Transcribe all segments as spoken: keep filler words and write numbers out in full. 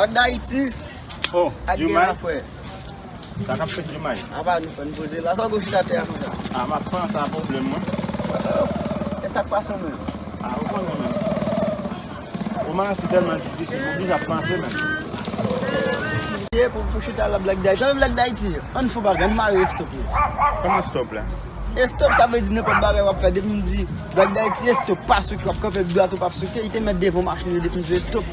Ak Dayiti. Oh, ak Djoumay. Gen la, frè. Sa k ap fèt, Djoumay? Apa nou fè n poze la, sa w chita atè a konsa? Ah, m ap panse a pwoblèm mwen. E sa k pase w menm? Ah, ou konnen menm. Moman an si tèlman difisil, m oblije ap panse menm. Ye, pou, pou chita la, Black Dayiti. Ann fè bagay, ann mare stop yo. Kòman stop la? Stop, sa vle di nenpòt bagay w ap fè. Depi m di Black Dayiti, stop, pa souke, w ap kanpe dwat ou p ap souke, li te mèt devan machin yo, depi m di stop,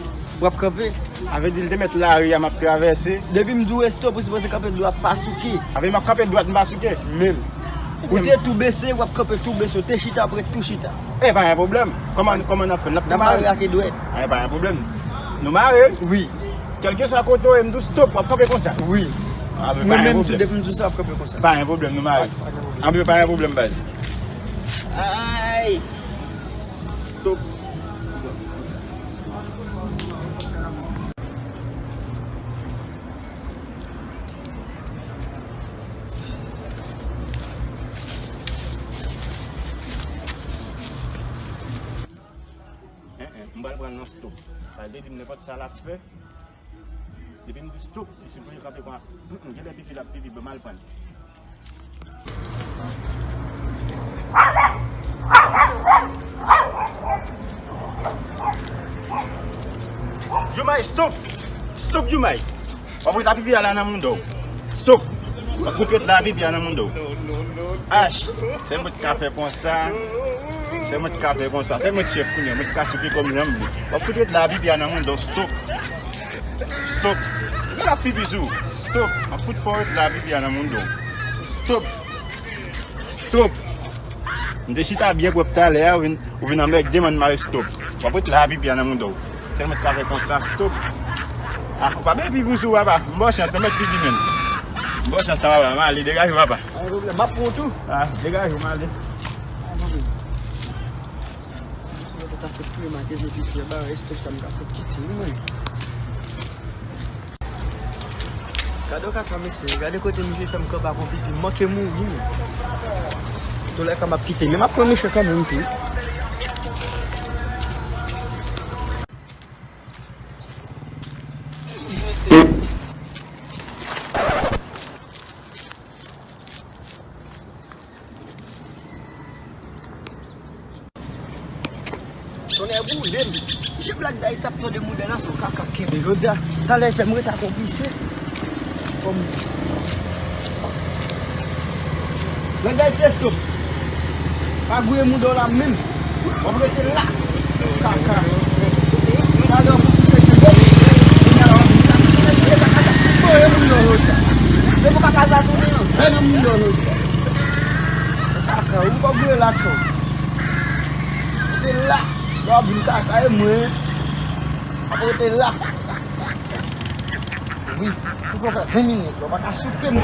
w ap kanpe. Sa vle di li te mèt lari a m ap travèse. Depi m di w stop, ou sipoze kanpe dwat, pa souke. Sa vle di m ap kanpe dwat, m pa souke. Menm. Ou te tou bese, w ap kanpe tou bese, ou te chita, w ap ret tou chita. E pa gen pwoblèm. Kòman, kòman n ap fè? N ap mare ak dwèt. E pa gen pwoblèm. Nou mare? Wi. Kèlkeswa kote w ye, m di w stop, w ap kanpe konsa. Wi. Ah, mwen menm tou, depi m di w sa, w ap kanpe konsa. Pa gen pwoblèm, nou mare. Anben, pa gen pwoblèm, baz. Ay! Stop. En, en, m pral pran nan stop. Sa vle di m nenpòt sa l ap fè. Depi m di stop, li sipoze kanpe kon, mm, mm, genlè pipi l ap pipi, ban m al pran. Djoumay, stop! Stop, Djoumay! W ap ret la pipi a la nan mouda w. Stop! W ap fout ret la pipi a nan mouda w. Ach, se mwen ki ka fè konsa. Se mwen ki ka fè konsa. Se mwen ki chèf kounye a. Mwen ki ka souke kòm janm vle. W ap fout ret la pipi a nan mouda w. Stop! Stop! Gade ap pipi sou ou. Stop! M ap fout fè w ret la pipi a nan mouda w. Stop! Stop! M te chita byen pwòp talè a, ou vin, ou vin anmède m, ann mare stop. W ap ret la pipi a nan mouda w. Sèlman t ka fè konsa, stop. Ah, ou pa byen pipi sou ou, papa. M ba w chans, sèlman pipi menm. M ba w chans la, papa. M ale, degaje w, papa. Pa gen pwoblèm, m ap pran w tou. Ah, degaje w, m ale. Si misye pa ta fout touye m ak epi frè ba estòp sa m ka fout kite wi mwen. Gade w kaka mesye, gade kote misye fè m kanpe ak yon pipi, m manke mouri mwen. Toulèka m ap kite, men m ap pran mesye kanmenm tou. Tonnè boule m. Jan Black Dayiti ap tande mouda la, se yon kaka kenbe jodi a. Talè fè m ret ak yon pisye. Kòm Black Dayiti, estòp. Pa gouye mouda w la menm. W ap rete la. Kaka. Talè w ap koupe jodi a. Kaka, ou pa gouye la, tchò. Rete la. Lè w ap vin kaka e mwen. Ap rete la. Wi, fouti w fè ven minit, w pa ka souke m.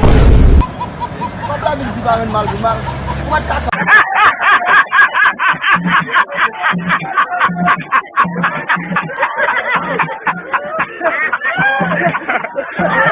Pap la vin di pa rann mal pou mal. Ou pa t kaka.